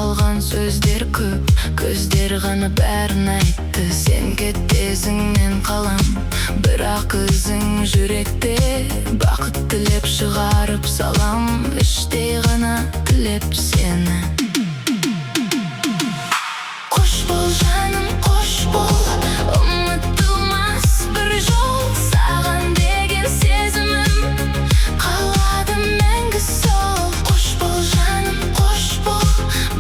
Жалған сөздер көп, көздер ғана бәрін айтты. Сен кетесің, мен қалам, бірақ ізің жүректе. Бақыт тілеп шығарып салам, іштей ғана тілеп сені. Қош бол, жаным, қош бол, ұмытылмас бір жол. Саған деген сезімім қалады мәңгі сол. Қош бол, жаным, қош бол,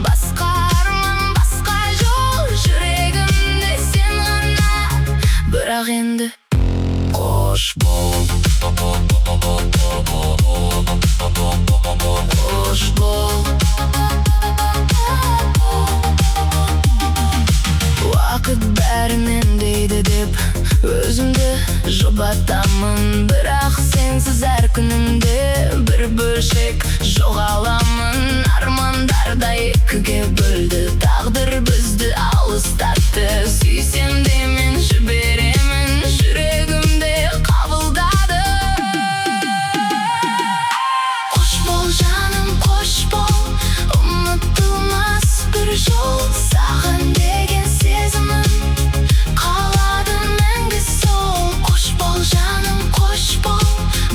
басқа арман, басқа жол. Жүрегімде сен ғана, бірақ енді Қош бол. Қош бол. Уақыт бәрін емдейді деп өзімді жұбатамын, бірақ сенсіз әр күнімде бір бөлшек жоғаламын. Армандар да екіге бөлді, тағдыр бізді алыстатты. Сүйсем де, мен жіберемін, жүрегімде қабылдады. Қош бол, жаным, қош бол, ұмытылмас бір жол. Саған деген сезімім қалады мәңгі сол. Қош бол, жаным, қош бол,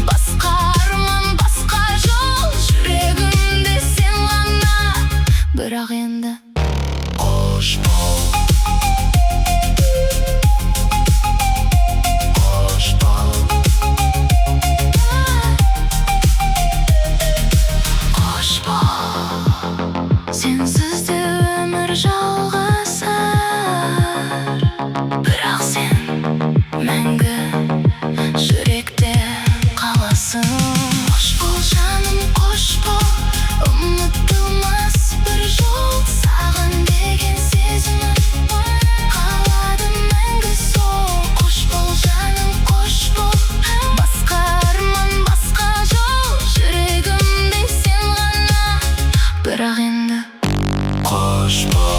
басқа арман, басқа жол. Жүрегімде сен ғана, бірақ енді Қош бол. Қош бол. Қош бол. Сенсіз де өмір жалғасар, бірақ сен мәңгі жүректе қаласың. Қош бол, жаным, қош бол, ұмытылмас бір жол. Саған деген сезімім қалады мәңгі сол. Қош бол, жаным, қош бол, басқа арман, басқа жол. Жүрегімде сен ғана, бірақ енді Қош бол.